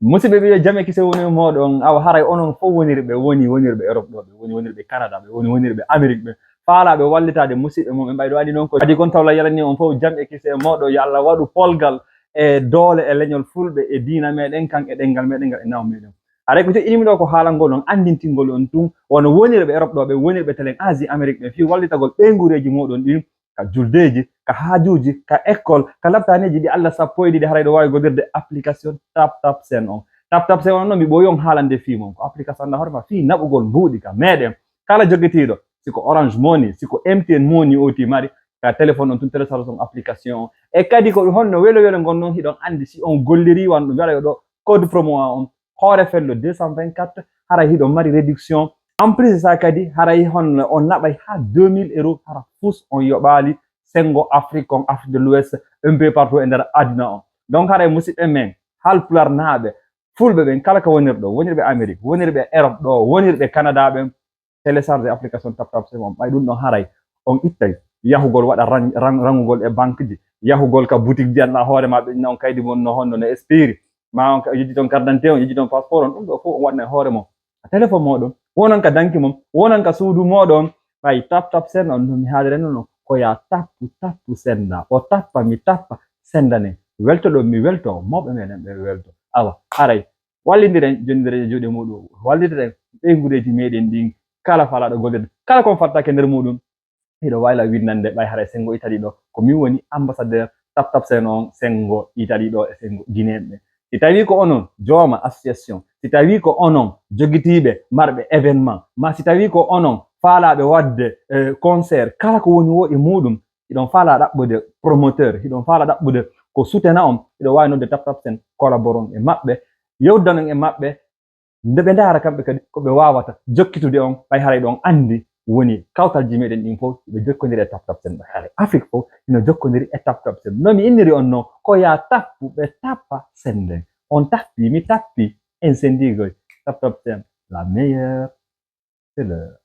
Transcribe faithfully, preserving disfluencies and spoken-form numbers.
Musidɓe ɓe, jam e kise woni e mooɗon. Awa haray onon fof wonirɓe, woni wonirɓe Europe ɗo, ɓe woni wonirɓe Canada, ɓe woni wonirɓe Amérique, ɓe faalaaɓe wallitaade musidɓe mum en ɓayɗo adi noon ko adi kon taw la yalani on fof jam e kise e mooɗo, yo Allah waɗu polgal e doole e leñol fulɓe e diina meɗen kan e ɗenngal meɗen ngal e naw meɗen. Haray ko joƴƴinimi ɗo ko haalangol on, anndintingol on tun, wano wonirɓe Europe ɗo, ɓe wonirɓe telen Asie, Amérique ɓe, fii wallitagol ɓeynguureeji mooɗon ɗin, ka juldeeji, ka haajuuji, ka école, ka laptaneeji ɗi Allah sappo e ɗiɗi, haray ɗo waawi gollirde application Tap Tap Send on. Tap Tap Send on noon, mi ɓooyi on haalande fii mon. Ko application annda hoore ma fii naɓugol mbuuɗi ka meɗen. Kala jogitiiɗo, si ko Orange Money, si ko M T N Money o ti mari, ka téléphone on tun télécharge on application on. E kadi ko honno welo welo ngon noon hiɗon anndi si on golliri wano ɗum wela yo ɗo code promo a on. Hoore fello deux cent vingt-quatre, hara hiɗon mari réduction. En plus sa kadi, haray hon, on naɓay ha deux mille euros, hara fus on yoɓaali sengo Afrique on, Afrique de l'Ouest, un peu partout e nder aduna on. Donc haray musidɓe men, Haalpularnaaɓe, fulɓe ɓen, kala ka wonirɗo, wonirɓe Amérique, wonirɓe Europe ɗo, wonirɓe Canada ɓen, télécharge application Tap Tap Send on. Ɓay ɗum ɗon haray on ittay yahugol waɗa ran-, ran-, rangugol e banque ji, yahugol ka boutique ji, annda hoore ma ɓe inna on kaydi mon no honno no expiri, ma on ka yejji ton carte d'identité on, yejji ton passeport on, ɗum ɗo fof on waɗna e hoore mon. Ka téléphone moɗon, wonan ka danki mon, wonan ka suudu moɗon. Ɓay Tap Tap Send on no mi haalirani no, ko ya tappu, tappu, senda. O tappa, mi tappa, sendane. Welto ɗo mi welto, mawɓe meɗen ɓe welto. Awa, haray, wallindiren, jondiren e juuɗe muɗum, wallindiren ɓeynguureeji meɗen ɗin, kala faalaaɗo gollirde, kala kon fattake nder muɗum, hiɗo wayla winnande ɓay haray sengo Italie ɗo, ko min woni ambassadeur Tap Tap Send on sengo Italie ɗo e sengo Guinéen ɓe. Si tawi ko onon jooma association, si tawi ko onon jogitiiɓe marɓe événement, ma si tawi ko onon faalaaɓe waɗde, eh, concert, kala ko woni wo e muɗum, hiɗon faalaa ɗaɓɓude promoteur, hiɗon faalaa ɗaɓɓude ko soutenir on, hiɗo waawi nodde Tap Tap Send, collaboron e maɓɓe, yewdanon e maɓɓe, nde ɓe ndaara kamɓe kadi ko ɓe waawata jokkitude on, ɓay haray ɗon anndi woni kawtalji meɗen ɗin fof, ɓe jokkondiri e Tap Tap Send. Ɓay haray Afrique fof hino jokkondiri e Tap Tap Send. No mi inniri on no, ko ya tappu, ɓe tappa, senden. On tappi, mi tappi, en sendigoy. Tap Tap Send, la meilleure, c'est l'heure.